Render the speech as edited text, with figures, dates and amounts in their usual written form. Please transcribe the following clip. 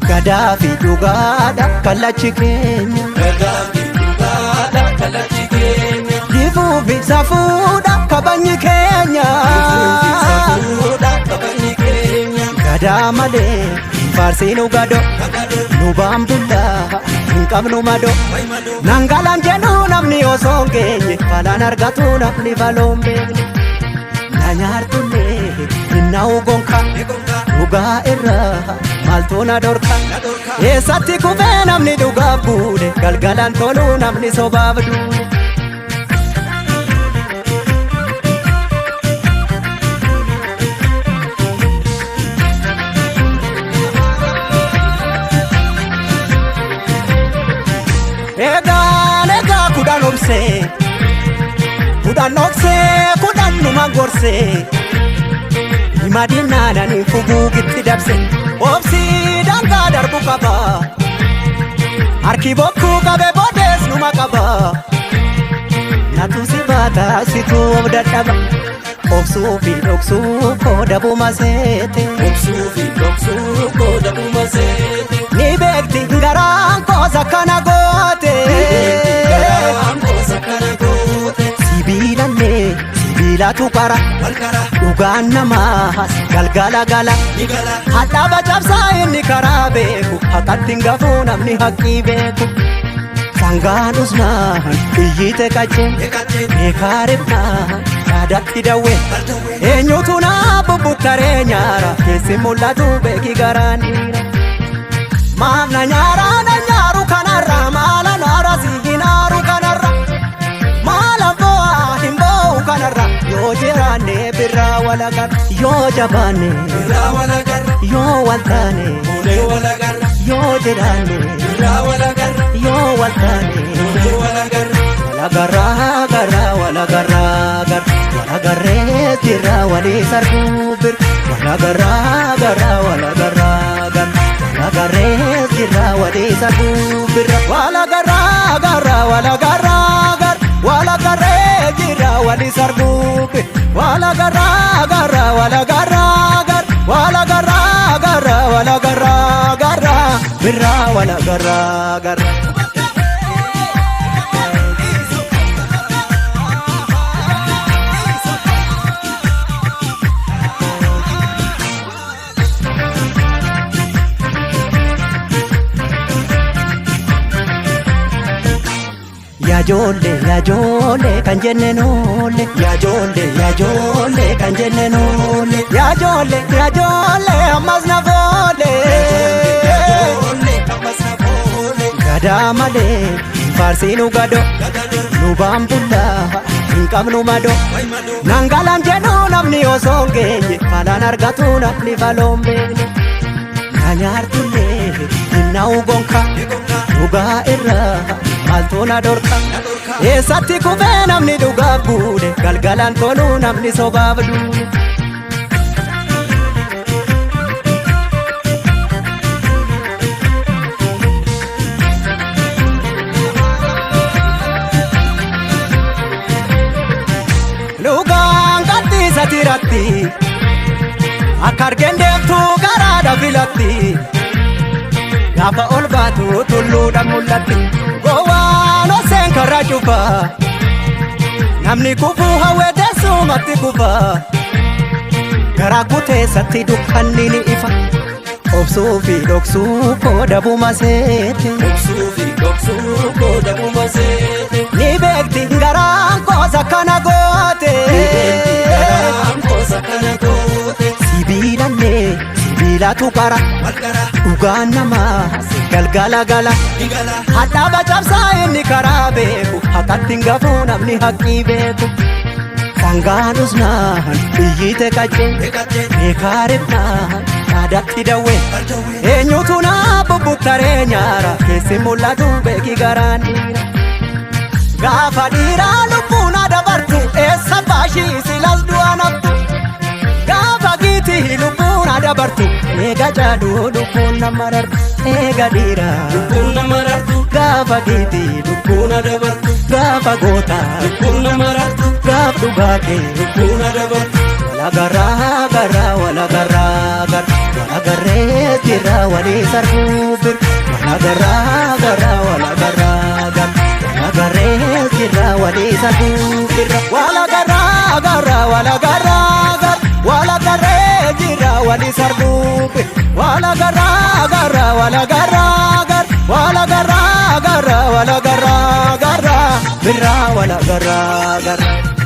Gadaa fi dhugaadha kallachi keenya. Gadaa fi dhugaadha kallachi keenya. Jifuu fi safuudha kabajni keenya. Jifuu fi safuudha kabajni keenya. Gadaa malee hin faarsiinu gado. Nu baan bullaa hin qabnu mado. Nangalaan jedhu namni osoo hin geenye balaan argatu namni baloon beekne. Na nyaartullee hin na'u gonka dhugaa irraa maaltu na dhorka. Eessatti kufee namni dhugaaf buune galgalaan toluu namni sobaaf duune. Egaan egaa 10 obsee 10 obsee 10 numa gorsee hima diinnaananii fuguugitti dabse obsii daangaa darbu qaba harki bokkuu qabe boodees numa qaba natu si baata situu of dadhaba obsuu fi dhoksuu kooda buma seete. Obsuu fi dhoksuu kooda buma seete. Ni beekti garaan koos akkana goote. Garaan koos akkana goote. Sibiilallee sibiilatu qara. Walqara. Dhugaan namaas galgala gala. Ni gala. Hadhaaba cabsaa inni karaa beeku haqatti hin gafuu namni haqqii beeku. Sangaan usnaan iyyite qacceen beekaa ribnaan yaadatti dawwe. Eenyutu naa bubbuttaree nyaara keessi mul'atu beeki garaan dhiira. Maaf na nyaara na nyaaru kanarra maala naara si hin aaru kanarra maala bo'aa hin bo'u kanarra yoo jiraanne birraa walagarra yoo jabaanne Birraa walagarra. yoo waltaane Fuunee walagarra. yoo jiraanne Birraa walagarra. yoo waltaane Fuunee walagarra. walagarraa garraa walagarraa garra walagarree jirra walii sarbuu bir walagarraa garraa walagarraa garra walagarree jirra walii sarbuu birra walagarraa garraa walagarraa garra walagarree jirra walii sarbuu bir walagarraa garraa walagarraa garra walagarraa garraa walagarraa garra birra walagarraa garra. Yaajoollee yaajoollee kan jenne noolle yaajoollee yaajoollee kan jenne noolle yaajoollee yaajoollee ammas na foole. Ijoollee ammas na foole. Gadaa malee hin faarsiinu gado nu baan bullaa hin qabnu mado. Nangalaan jedhu namni osoo hin geenye balaan argatu namni baloon beekne. Na nyaartullee hin na'u gonka dhugaa irraa maaltu na dhorka. Eessatti kufee namni dhugaaf buune galgalaan toluu namni sobaaf duune. Dhugaan qabxiisa tiratti akka argeen deemtu garaadha filatti gaafa ol baatu tulluudha mul'atti gowwaan oseen karra cufa namni kufuu hawwee teessumatti kufa garaa kuteessatti dukkanni ni ifa obsuu fi dhoksuu kooda buma seete. Obsuu fi dhoksuu kooda buma seete. Ni beekti garaan koos akkana goote. Garaan koos akkana goote. Sibiilallee sibiilatu qara Walqara. dhugaan namaas galgala gala. Ni gala. Hadhaaba cabsaa inni karaa beeku haqatti hin gafuu namni haqqii beeku. Sangaan usnaan iyyite qacceen beekaa ribnaan yaadatti dawwe. Eenyutu naa bubbuttaree nyaara keessi mul'atu beeki garaan dhiira. Gaafa dhiiraa lubbuun dabartu eessa baashii silas du'a naftu. Gaafa giitii lubbuun dabartu eega jaaduu lubbuun nama darbu eega dhiiraa. Lubbuun nama rartu. Gaafa giitii Lubbuun dabartu. gaafa gootaa Lubbuun nama rartu. gaaf dhugaa kee. Lubbuun dabartu. Walagarraa garraa walagarraa garra walagarree jirra. walii sarbuu bir walagarraa garraa walagarraa gar walagarree jirra walii sarbuu birra walagarraa garraa walagarraa gar walagarree jirra walii sarbuu bir walagarraa garraa walagarraa gar walagarraa garraa walagarraa garraa birraa walagarraa garraa.